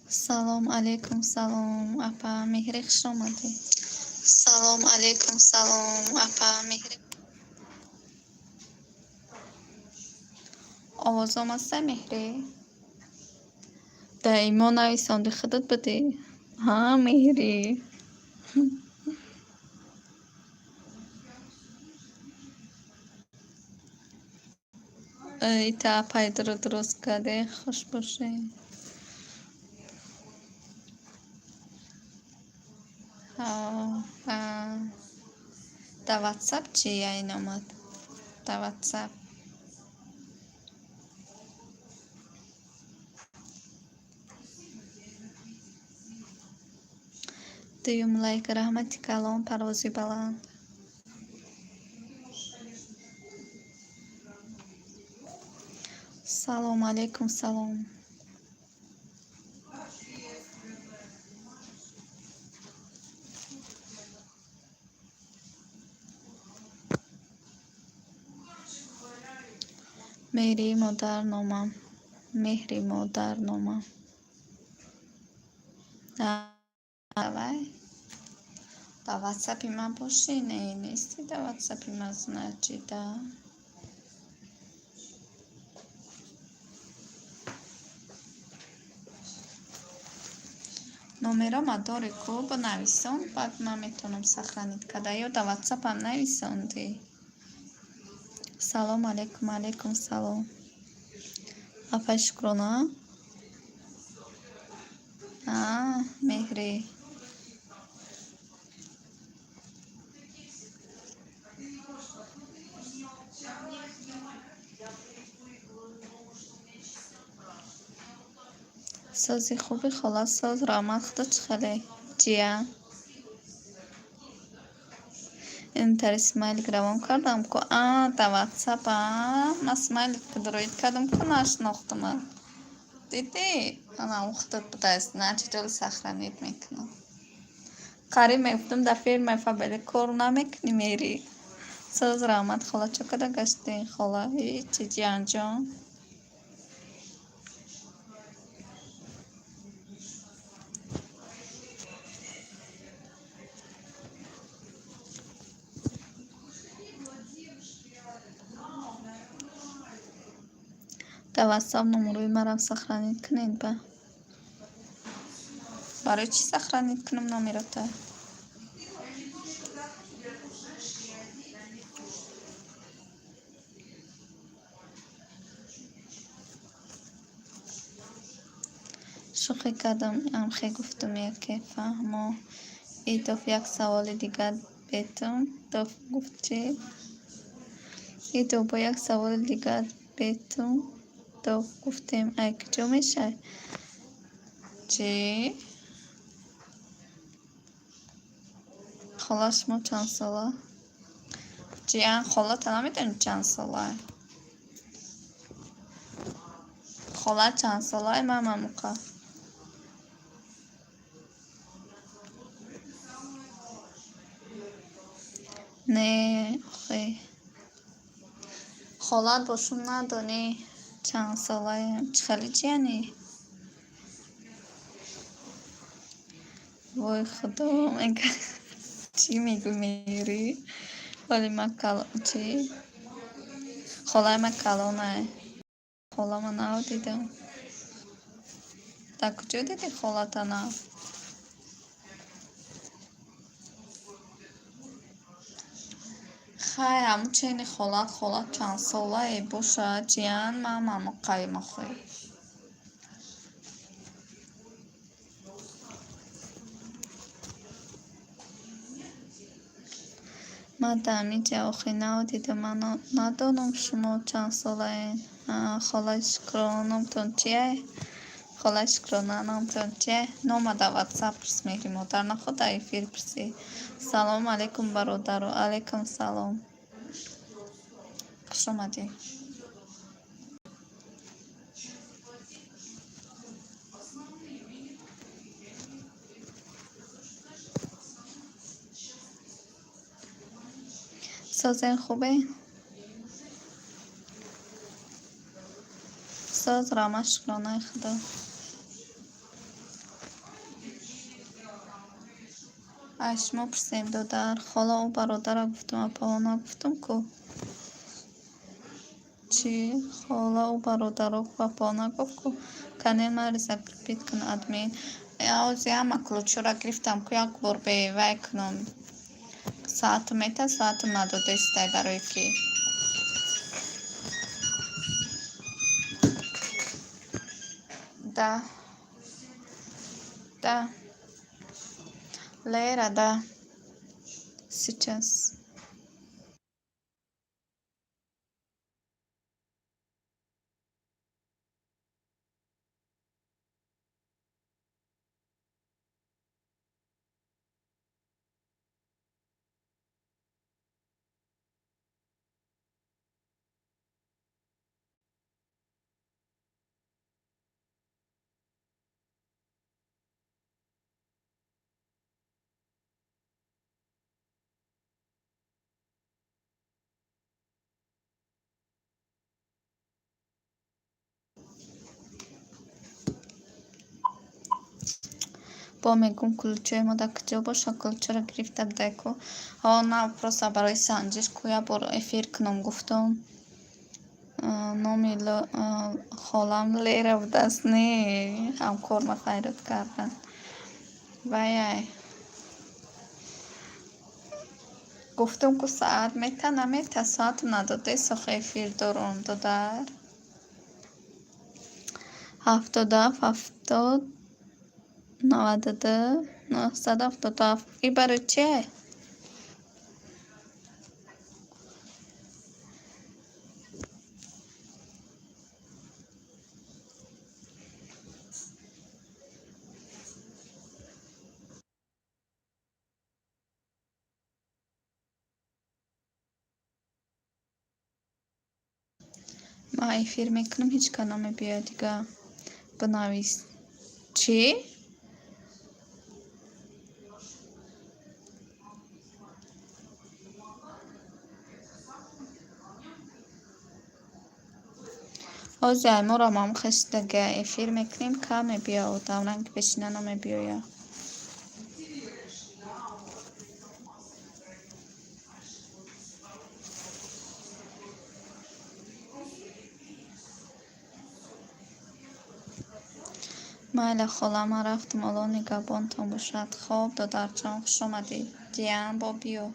Салом алейкум, салом, апа Меҳрӣ, хуш омадӣ. Салом алейкум, салом, апа Меҳрӣ. Овозом аста, Меҳрӣ? Даимо нависонди, худат будӣ? Ҳа, Меҳрӣ. Ита апай дуруст карде, хуш бошед. Дар ватсап чӣ айн омад? Дар ватсап. Дуюм лайк, раҳмати калон, парвози баланд. Салом алейкум, салом. Меҳри модар номам. Меҳри модар номам. Давай. Дар ватсапи ман бошӣ? Не, нести дар ватсапи ман, значит, да. Номерома дорӣ ку, бинависон, баъд ман метавонам сохранить карда. Ё дар ватсапам нависондӣ? Салом алейкум, алейкум салом. Апай Шукрона? А, Меҳрӣ. Сози хуби, хола, соз, раҳмат, худо чӣ хеле? Ҷия? Интари смайлик равон кардам ку. А, дар ватсап, а? Ман смайлик дароид кардам ку, нашинохтамат. Дидӣ? Ана ӯ худат будааст, значит, оли сохранить мекунам. Қариб мегуфтам, дар фирмаи Фаберлик кор намекунӣ, Мери. Соз, раҳмат, хола, чӣ када гаштӣ, хола? Ҳичи, ҷиянҷон. Дар ватсап номерои марам сохранить кунед ба. Барои чӣ сохранить кунам номерота? Шӯхӣ кардам, амхе гуфтум яке фаҳмо. Идоф як саволи дигар бетум. Доф гуфт чӣ? Идоф бо як саволи дигар бетум. Доф гуфтем, ай куҷо мешавӣ? Чӣ? Хола, шумо чанд сола? Ҷиян, холата намедонӣ чанд солае? Хола чанд солае, ман мамуқа? Не, охе. Холат бошум надонӣ чанд солаем. Чӣ хеле ҷиянӣ? Вой худо, мега чӣ мегӯ, Мери? Вале ман кал чӣ? Холаи ман калонае. Холама нав дидам. Дар куҷо дидӣ холата нав? Хай, ҳамун чени холат, холат чанд солае бошад, ҷиян, ман мамуқаем охе. Ман дар ҳамин ҷа охе нав дидам. Ман надонам шумо чанд солаед. Холаи Шукрона номтон чие? Холаи Шукрона номтон чие? Нома дар ватсап пурс, Меҳри модар, наход дар эфир пурсӣ. Салом алейкум, бародаро. Алейкум салом. Хуш омадӣ. Созен, хубе? Соз, раҳмат, шукронаи худо. Ай шумо пурсем, додар. Хола, ӯ бародара гуфтум, апаҳо нагуфтум ку. Чӣ? Хола, ӯ бародаро апаҳо нагуфт ку. Канел маро закрепить кун, админ. Ози ҳама ключҳоро гирифтам ку, як бор бевай кунам. Саату мета, саату надодестай барои ки. Да. Да. Лера, да. Сейчас. Бо мегӯм, ключҳои мо дар куҷо боша, ключҳоро гирифта будай ку. Ҳо, на, просто барои санҷиш ку, як бор эфир кунам гуфтум. Номи холам Лера будааст. Не, ҳамкорма файрод кардан. Ваяй. Гуфтум ку, саат мета, намета, саату надодес, охи эфир дорум, додар. 77 70 92 977. И барои чие? Ман эфир мекунам, ҳеҷ кас намебиёяд дига. Бинавис. Чӣ? Ҳози айморо мам хештага эфир мекунем, кам мебиёяд одам, ранги пешина намебиёяд. Майла, хола, ман рафтам, Аллоҳ нигаҳбонтон бошад. Хоб, додарҷон, хуш омадӣ. Диям, бо биё.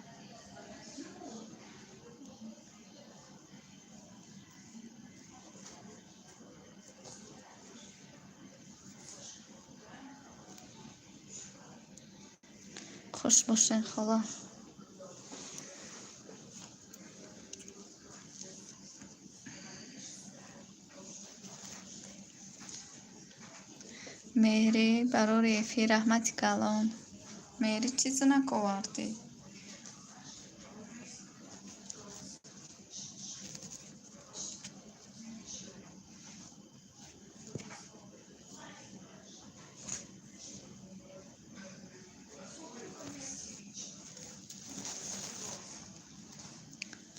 Хуш бошед, хола. Меҳрӣ, барори эфир, раҳмати калон. Меҳрӣ, чизе наковардӣ?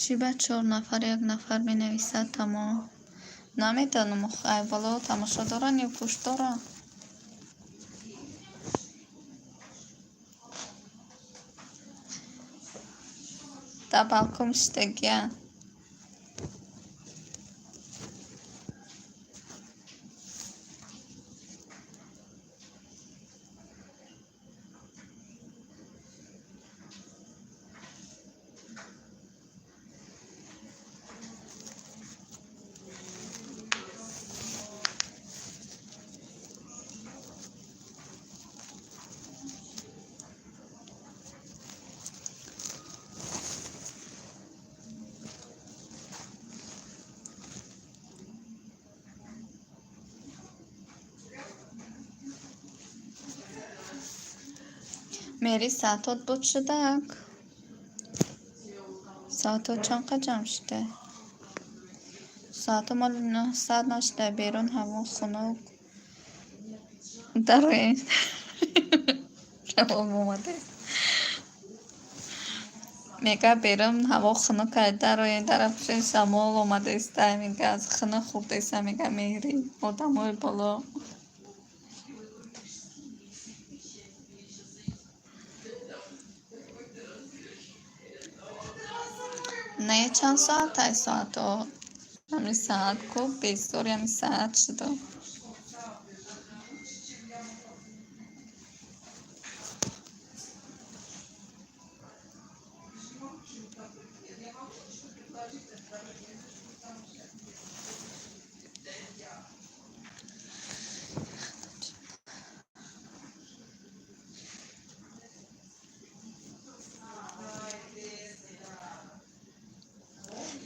Чӣ ба чор нафар як нафар менависад тамом? Намедонам, ай боло тамошо доранд ё пушт доранд? Дар балкон шидагиянд. Мери, саатот буд шудак? Саатот чанд қа ҷамъ шуда? Саато моли 900 нашуда, берун ҳаво хунук. Дароен. Ҷавоб омада. Мега, берун ҳаво хунук, дароен, дарафши шамол омадаиста, мега, аз хунук хӯрдаиста, мега Меҳрӣ, одамои боло. Не, чанд соат ай соато? Ҳамин саат ку безори ҳамин саат шудам.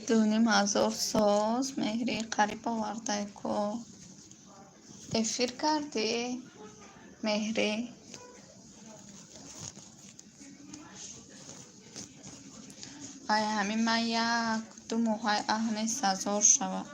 2500 соз меҳри қариб овардай ку. Эфир кардӣ, Меҳрӣ? Ай ҳамин ман як ду моҳай аҳнест ҳазор шавад.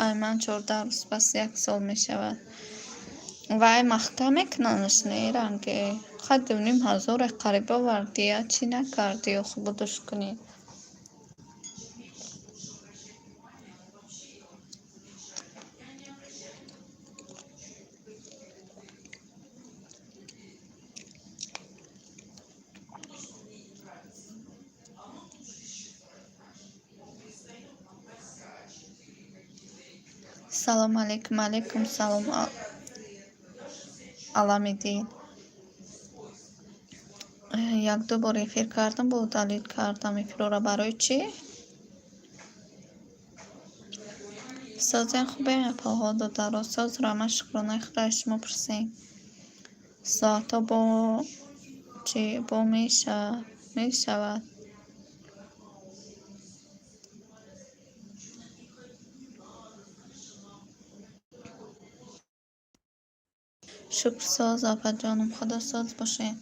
Ай ман 14 рӯз пас як сол мешавад. Вай махта мекунанаш не ранге. Ха 2500 қариб овардӣ, я чӣ накардӣ охи будуш кунӣ? Салом алейкум, алейкум салом, Аламиддин. Як-ду бор эфир кардам, бо удалить кардам эфирро. Барои чӣ? Созен хубе апаҳо додаро. Соз рама шукронаи худо шумо пурсем. Соатҳо бо чӣ бо мешавад. Шукр соз апаҷонам, худо соз бошед.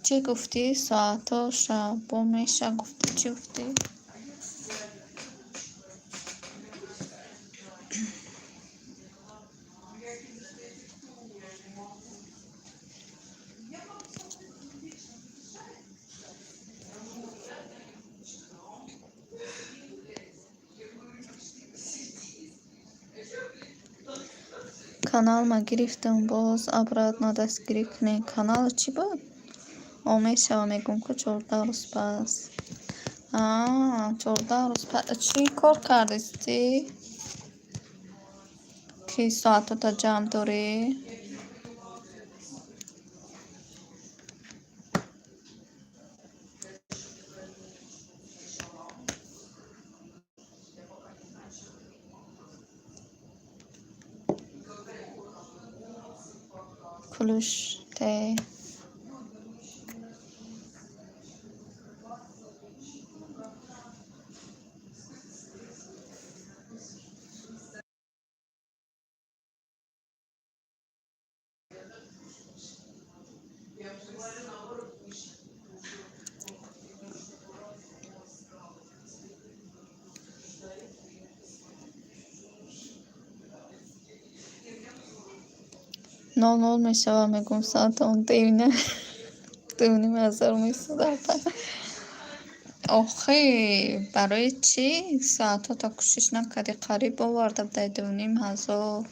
Чӣ гуфтӣ? Соатҳоша бо меша гуфтӣ, чӣ гуфтӣ? Каналма гирифтам, боз обратно дастгирӣ кунед. Канал чӣ буд? О мешава мегӯм ку 14 рӯз пас. 14 рӯз пас. Чӣ кор кардистӣ? Ки соатҳота ҷамъ дорӣ? Кулуш те. Нол нол мешавад мегӯм соатон 2500 месӯзад. Охи барои чӣ соатҳота кӯшиш накардӣ? Қариб оварда будай 2500.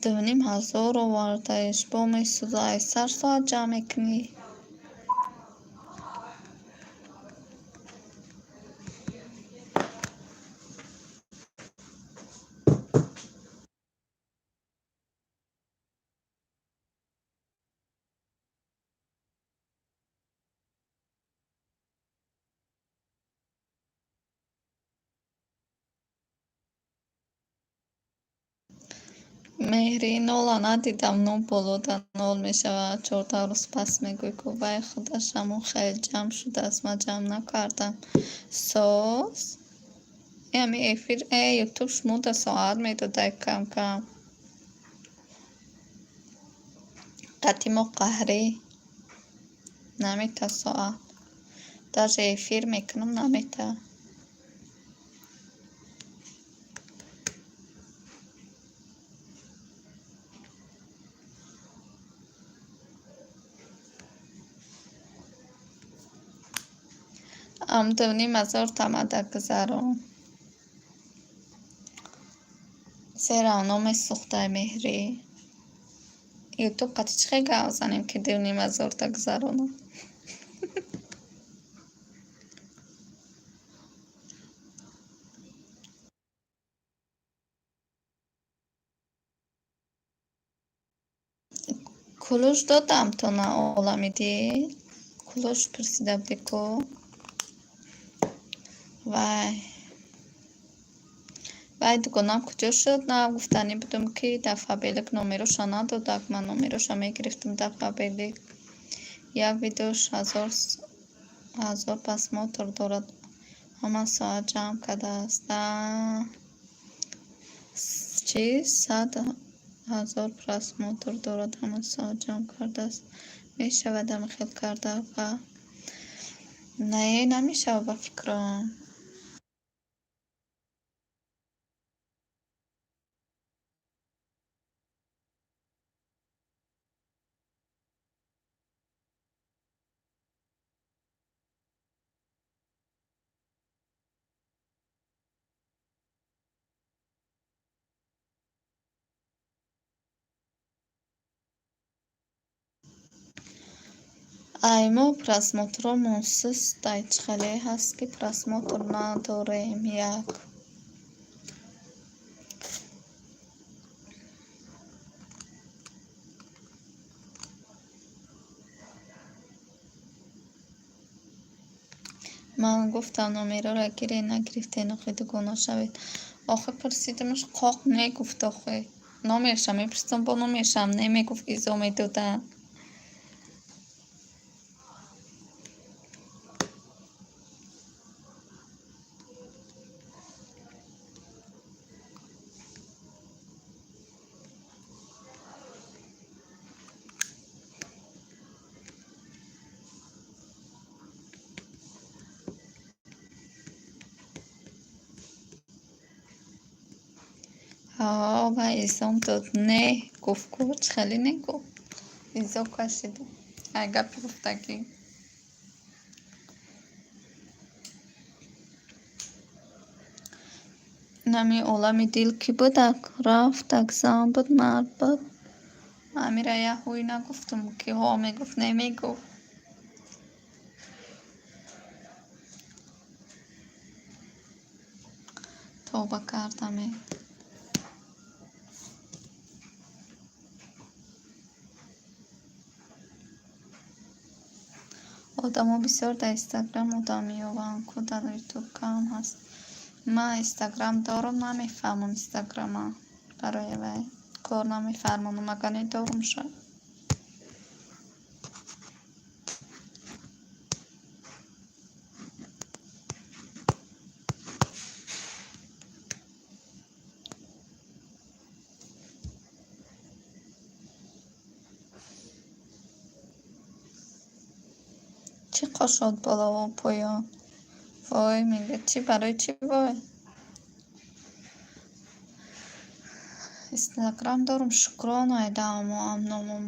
2500 овардаиш бо месӯзад. Ай сар соат ҷамъ мекунӣ? Меҳрӣ нола надидам, нол болода нол мешавад. 14 рӯз пас мегӯй ку вай худаш ҳамон хел ҷамъ шудааст, ман ҷамъ накардам. Соз? Ами эфир ютуб шумода соат медодай кам-кам. Қатъи мо қаҳрӣ намета соат. Даже эфир мекунам намета. Ам 2,5 ҳазор тамада гузарон. Се равно месӯхтай меҳрӣ. Ютуб қати чӣ хел гап занем, ки 2,5 ҳазорта гузаронам? Кулуш додам то на олами дил. Кулуш пурсида будӣ ку. Вай. Вай, дугонам куҷо шуд? На гуфтанӣ будум, ки дар Фаберлик номероша надодак. Ман номероша мегирифтам дар Фаберлик. Як видеош ҳазор просмотр дорад. Ҳама соат ҷамъ кардааст. Чӣ? 100 000 просмотр дорад, ҳама соат ҷамъ кардааст. Мешавад ҳамин хел карда ва не, намешавад ба фикрам. Ай, мо просмотромон сустай, чӣ хеле ҳаст, ки просмотр надорем як. Ман гуфтам, номерора гире, нагирифтен, охи дугона шавед. Охи пурсидимш, қоқ негуфт охи. Номерша мепурсидам, бо номершам немегуфт, изо медодам. Ҳо, вай изом дод. Не гуфт ку, чӣ хеле не гуфт. Изо кашиду. Ай гапи гуфтагӣ. Нами олами дил кӣ будак? Рафтак, зан буд, мард буд? Амира як ҳуй нагуфтум, ки ҳо мегуфт, не мегуфт. Тавба кардаме. Одамо бисёр дар Инстаграм одам меёбанд, ку дар Ютуб кам ҳаст. Ман Инстаграм дорам, намефаҳмам Инстаграма. Барои вай кор намефармонам, агар не дорум шояд. Чӣ қошот болову поён? Вой, мега чӣ, барои чӣ вой? Инстаграм дорум, шукрон айдааму амномум.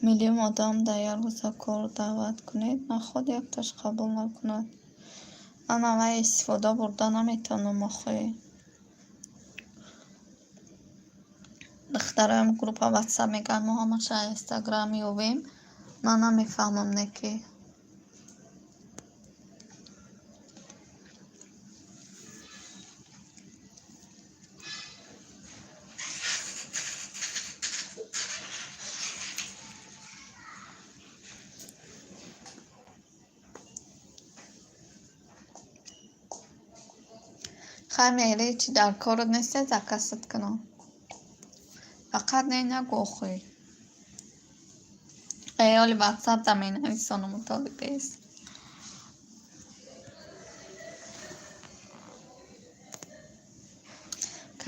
Миллион одам дар як рӯза кор даъват кунед, наход якташ қабул накунад. Ман аввал истифода бурда наметавонам охи. Духтароям группа ватсап мегӯянд, мо ҳамаша Инстаграм меёбем. Ман намефаҳмам не ки. Хай, меҳри, чӣ дар корот несте, заказат кунам. Фақат не нагӯ охи. Э, оли ватсап да менависонам, толибес.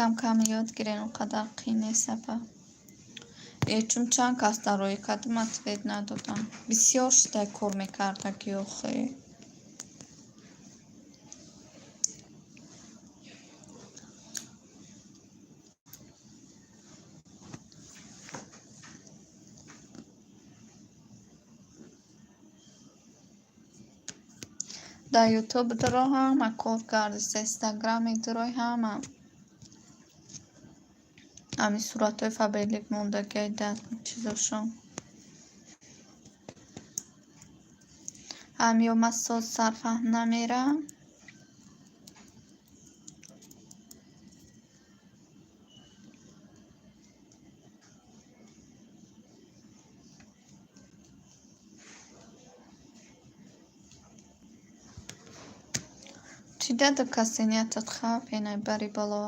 Кам-кам ёд гирен, он қадар қиин нест, апа. Чун чанд кас дар роҳи кардам, ответ надодам. Бисёр шидай кор мекардаги охи. Дар ютуб дуро ҳама кор кардист, инстаграми дурои ҳама. Ҳамин суратҳои Фаберлик мондагиай дар чизошон. Ҳам ё ман соз сарфаҳм намерам. Чӣ даду касе ниятат хавф енай бари боло?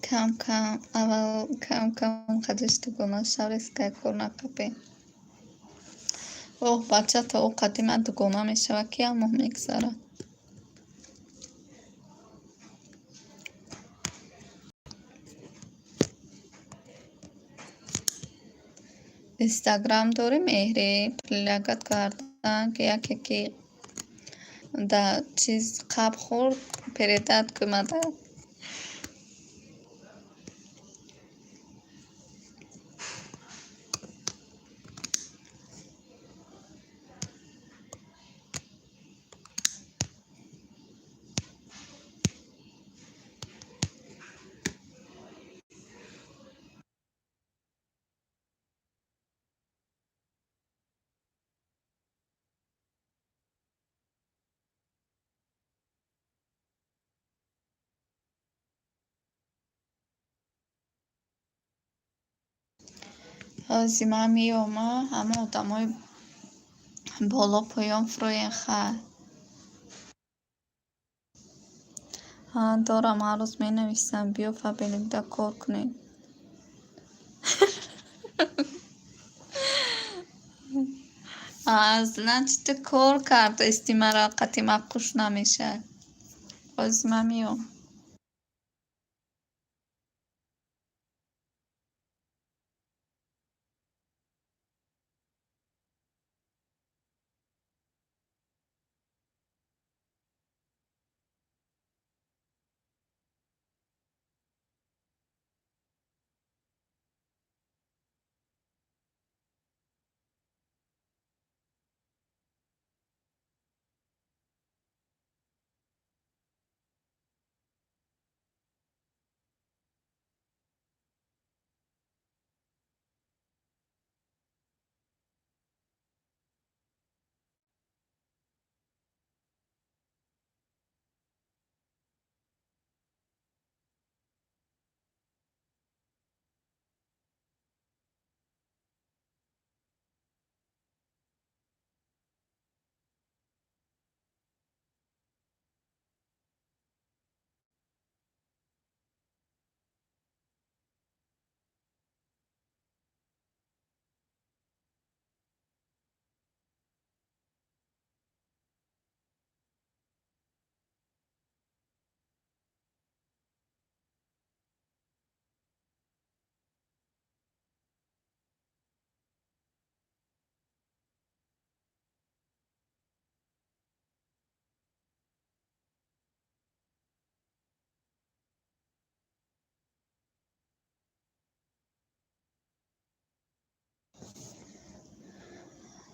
Кам-кам, аввал кам-кам қадаш дугона шаврест, кор нақапе. Оҳ, бача то ӯ қадди ман дугона мешавад, ки як моҳ мегзарад. Инстаграм дорӣ, Меҳрӣ? Предлагать кардан, ки яке ки дар чиз қаб хӯрд, передать кунада. Ҳози ман меомад, ҳама одамои боло поён фуроен хай. Ҳа, дорам, ҳар рӯз менависам, биё Фаберликда кор кунем. Значит, ту кор кардаисти, мара қати ман қуш намешавад. Ҳози ман меом.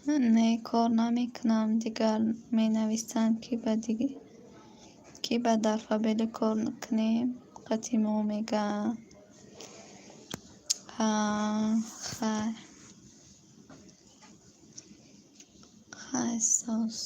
Не, кор намекунам. Дигар менависанд, ки ба дар Фаберлик кор кунем, қати мо мегӯянд. Ҳа, хайр. Хай, соз.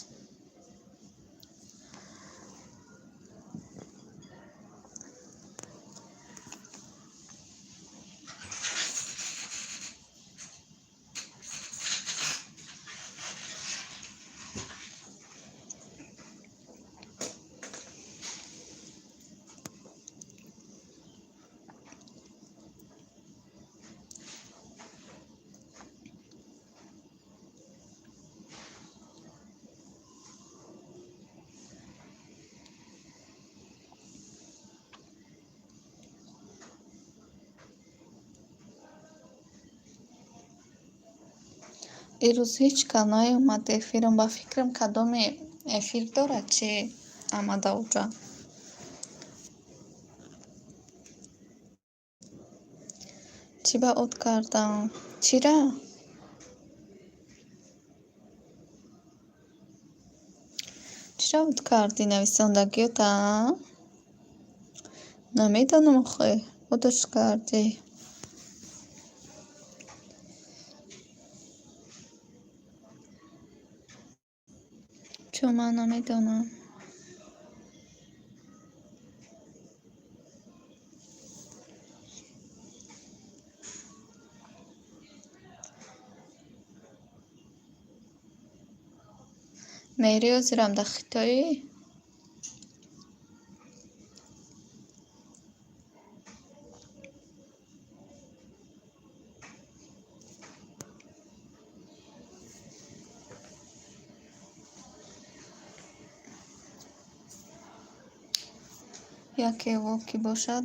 Ирӯз ҳеҷ кас наёмад эфирам. Ба фикрам, кадоме эфир дорад, чи омада уҷа. Чӣ ба от кардам? Чира? Чира от кардӣ нависондагиёта? Намедонам охе. Оташ кардӣ. Чун ман намедонам. Меҳри ҳозирам дар Хитоӣ? Яке во ки бошад,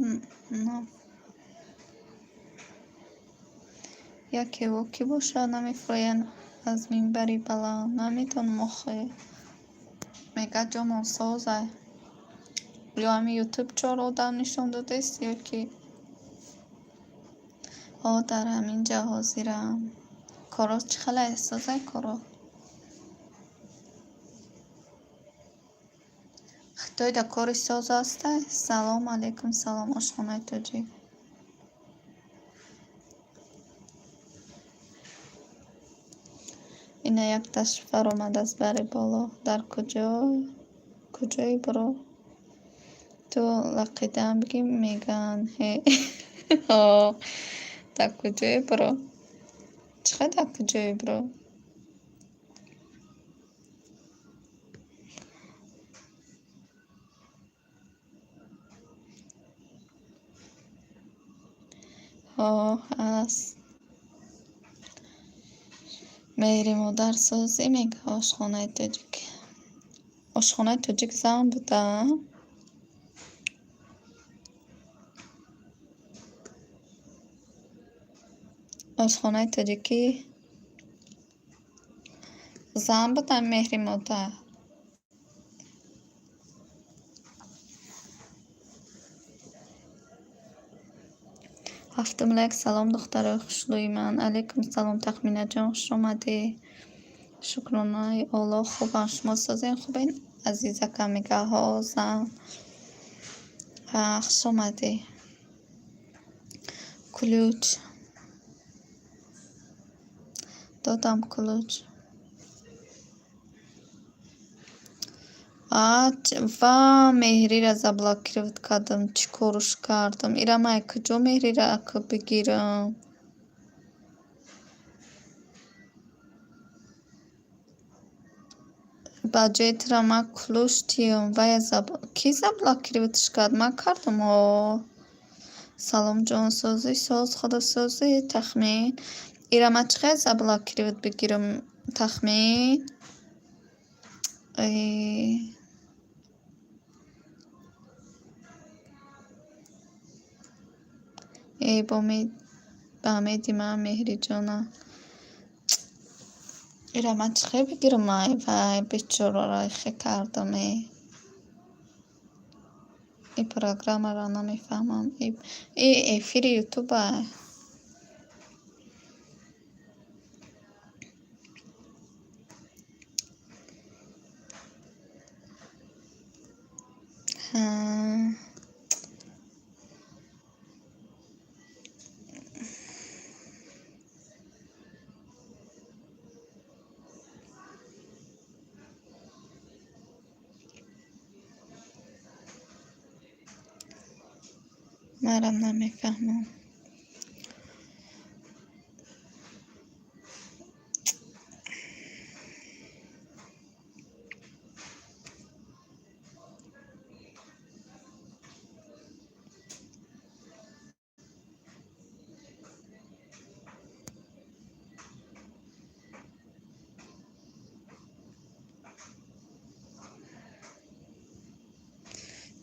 яке во ки бошад, намефуроянд аз минбари баланд. Намедонам охе. Мегӯяд, ҷомон созай. Ё ҳамин ютуб чор одам нишон додааст, ё ки ҳо дар ҳамин ҷа ҳозирам. Коро чӣ хеле созай коро? Хитойда кори соз ҳастай? Салом алейкум, салом, ошхонаи тоҷик. Ина якташ фаромад аз бари боло. Дар куҷо? Куҷои бро? Ту лақидаам бигӣ, мегӯянд. Ҳе. Ҳо. Дар куҷои бро? Чӣ хел дар куҷои бро? Ҳо, ҳаст. Меҳри модар созӣ, мега ошхонаи тоҷик. Ошхонаи тоҷик зан буда? Ошхонаи тоҷикӣ зан буда, меҳри модар. Ҳафтум лайк. Салом, духтарои хушрӯи ман. Алейкум салом, Тахминаҷон, хуш омадӣ. Шукронаи Оллоҳ, хубам. Шумо созен, хубен? Азизакам мега, ҳо, зан. Ҳа, хуш омадӣ. Ключ. Додам ключ. Ва Меҳрира заблокировать кардам. Чӣ коруш кардам? Ира ман куҷо Меҳрира бигирам? Ба ҷои тура ман ключ тиём. Вая кӣ заблокироватьш кард? Ман кардам? Ҳо. Салом, ҷонсозӣ, соз, худосозӣ, Тахмин. Ира ман чӣ хел заблокировать бигирам, Тахмин? Э, ба умеди ман Меҳриҷона. Ира ман чӣ хел бигирам, ай вай бечораро ихе кардам, э. И программаро намефаҳмам. И эфири ютуба. Ҳа. Манам намефаҳмам.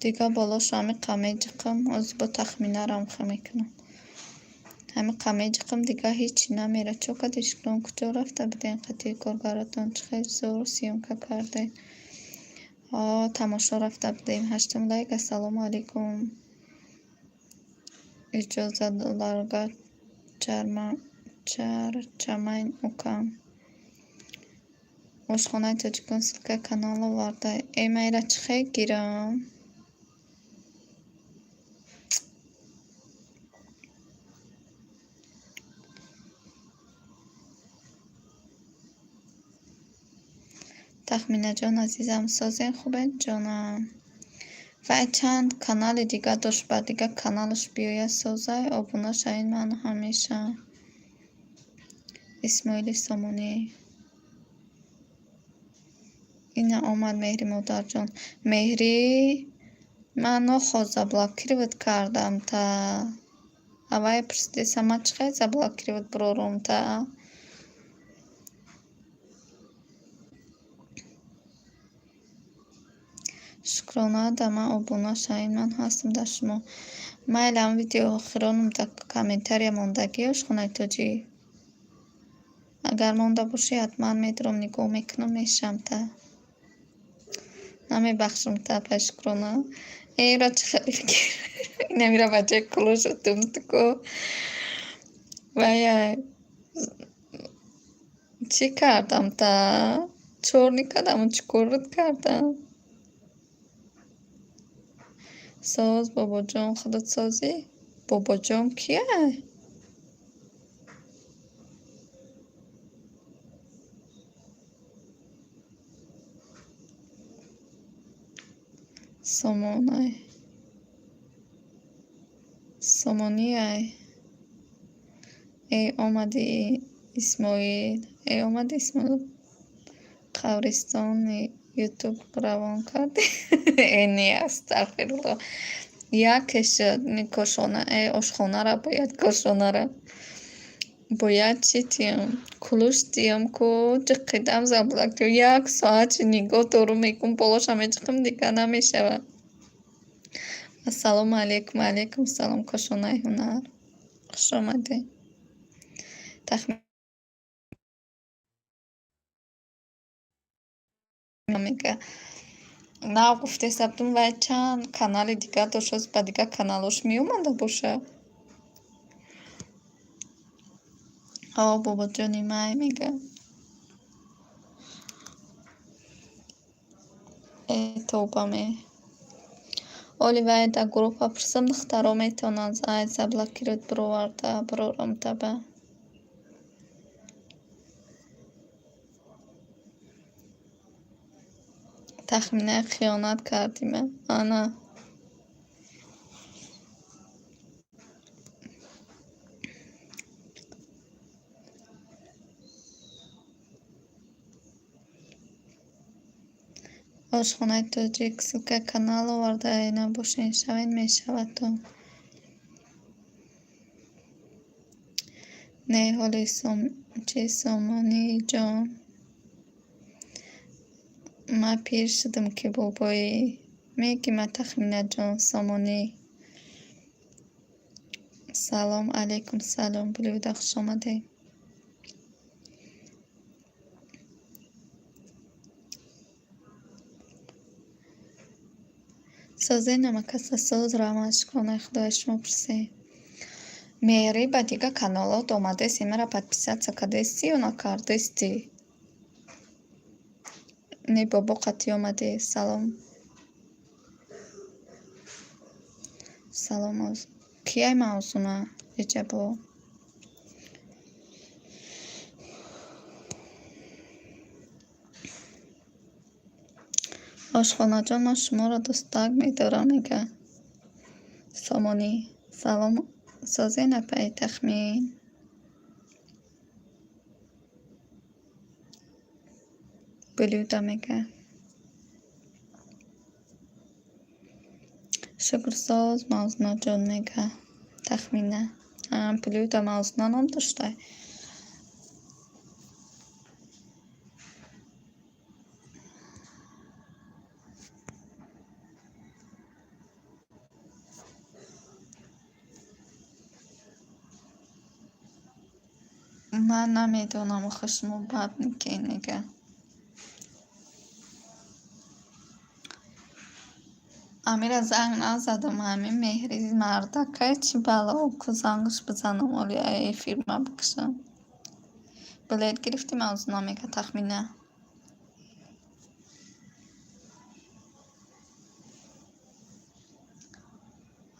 Дига болошо ҳамиқа меҷиқам, ҳозир бо тахмина рамха мекунам. Ҳамиқа меҷиқам, дига ҳечи намера. Чо кади шукрон, куҷо рафта будем қатъи коргаратон? Чӣ хел зӯр съёмка кардед. Ҳо, тамошо рафта будем. Ҳаштум лайк. Ассалому алайкум. Иҷоза долларга чарчамайн укам. Ошхонаи тоҷикон ссылкаи канал оварда. Э, ман ира чӣ хел гирам? Тахминаҷон азизам, созен, хубед, ҷонам? Вай чанд канали дига дошт, ба дига каналаш биёяд, созай, обуна шавед, ман ҳамеша. Исмоили Сомонӣ. Ина омад Меҳри модарҷон. Меҳрӣ, ман нохост заблокировать кардам та. Аввай пурсидеса, ман чӣ хел заблокировать бирорум та? Шукрона да ман обуна шавед, ман ҳастам дар шумо. Майли, ҳам видео охиронам дар комментария мондагӣ ошхонаи тоҷик. Агар монда бошӣ, ҳатман медурам, нигоҳ мекунам, мешам та. Намебахшам та, апай Шукрона. Э, ира чӣ хеле инамира бачаи кулошу думтуку. Вай чӣ кардам та? Чорни кардаму чӣ корат кардам? Соз, бобоҷон, худат созӣ? Бобоҷон кия? Сомонай. Сомониай. Эй омадӣ Исмоил, эй омадӣ Исмоил, қабристони ютуб равон кардӣ? Э, не, астағфирулло. Яке шуд кошона, э, ошхонара бояд, кошонара. Бояд чӣ тиём? Кулуш тиём ку ҷиқидам заблок як соат чи нигоҳ дорум, мегӯм болоша меҷиқам, дига намешавад. Ассалому алайкум, алайкум салом, кошонаи ҳунар. Хуш омадед. Мега нав гуфтеса будум, вай чанд канали дига дошт, ҳозир ба дигар каналҳош меомада бошад. Ҳо, бобоҷони май мега. Э, тавба ме. Оли вай дар группа пурсам, духтаро метавонанд ай заблокировать бироварда бирорам таба. Тахмина, хиёнат кардима. Ана. Ошхонаи тоҷик ссылкаи канал оварда, набошед, шавед, мешавад то. Не, ҳоли чи Сомонӣ ҷон. Ман пир шудам ки бобоӣ. Меги ма Тахминаҷон Сомонӣ. Салом алейкум, салом, Булюда, хуш омадед. Созед, намакаса соз, раҳмат, шукронаи Худоя, шумо пурсед. Меҳрӣ, ба дигар каналот омадеси, маро подписаться кардести ё накардести? Не, бобо қатъӣ омадӣ. Салом. Салом, кияй Мавзуна? Иҷабо. Ошхонаҷон, ман шуморо дӯстак медорам, мега. Сомонӣ. Салом, созен, апаи Тахмин. Блюда мега. Шукрсоз, Мавзунаҷон, мега. Тахмина. Блюда Мавзуна ном доштай. Ман намедонам, охи шумо бад никен, мега. Амира занг назадам, ҳамин меҳри мардакай чӣ бало ку зангаш бизанам, оли эфир ма бикушам. Билет гирифтӣ, Мавзуна, мега Тахмина.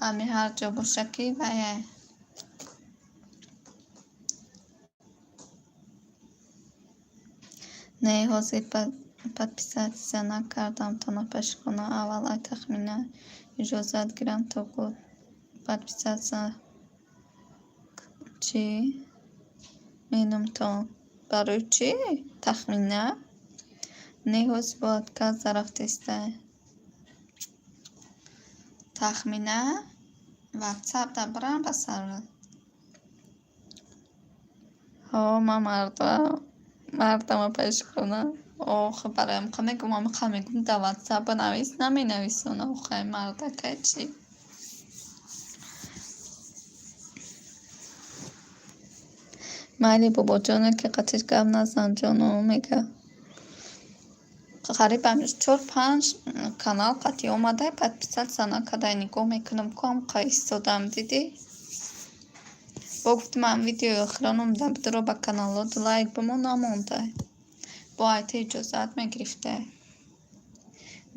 Ҳамин ҳар ҷо боша ки ваяй. Не, ҳозир подписаться накардам то напашкона. Аввал ай Тахмина иҷозат гирам, то год подписаться чӣ менумтон. Барои чӣ? Тахмина? Не, ҳозир бо отказ рафтестай. Тахмина ватсап да бирам ба сарат. Ҳо, ман мардам апашкона. Охи, барои ҳамқа мегум, ҳамқа мегум, дар ватсап бинавис, наменависона. Охи, мардакай чӣ? Майли, бобоҷоне ки қатиш гап назан, ҷоно, мега. Қариб чор панҷ канал қатъи омадай, подписаться накардай, нигоҳ мекунам ку ҳамқа истодам, дидӣ? Бо гуфтам ам видеои охирон омада бидиро ба каналот лайк бимон, намондай. Бо айта иҷозат мегирифтай.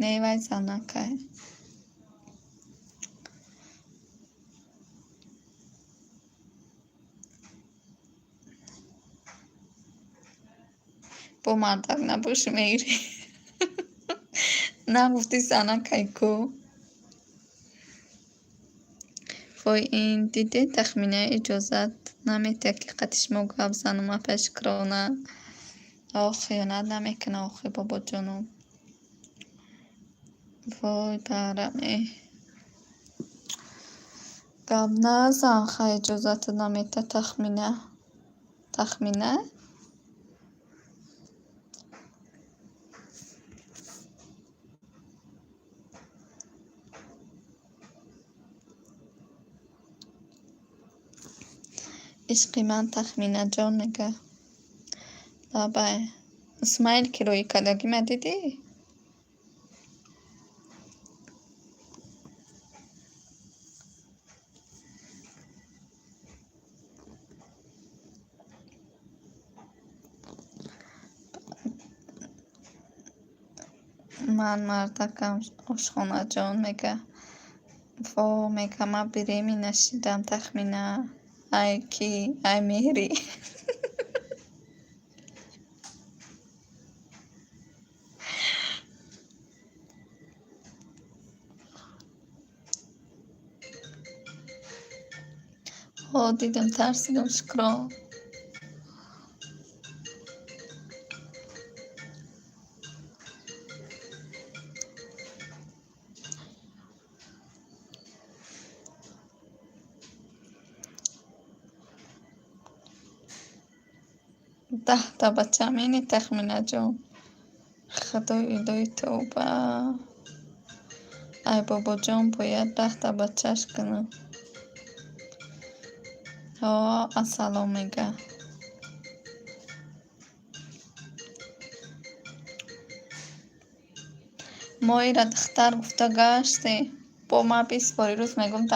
Не, вай занакай. Бо мардак набошӣ, мегирӣ. Нагуфтӣ занакай ку. Вой, ин дидед, Тахмина иҷозат наметиҳад ки қати шумо гап занам, апа Шукрона. Ох, хиёнат намекунад, охи бобоҷоном. Вой барам, эҳ. Гап назан, хай иҷозатат наметиҳад Тахмина. Тахмина? Ишқи ман Тахминаҷон, мега. Лабай. Смайл ки рӯи кардагима дидӣ? Ман мардакам, ошхонаҷон, мега. Во, мега, ман беременна шидам, Тахмина. Ай кӣ? Ай Меҳрӣ. Ҳо, дидам, тарсидам, Шукрон. 10 та бачам ини, Тахминаҷон. Худои илоҳи тавба. Ай бобоҷон бояд 10 та бачаш кунам. Ҳо, ассалом, мега. Мо ира духтар гуфта гаштем. Бо ман 20 бори рӯз мегӯм дар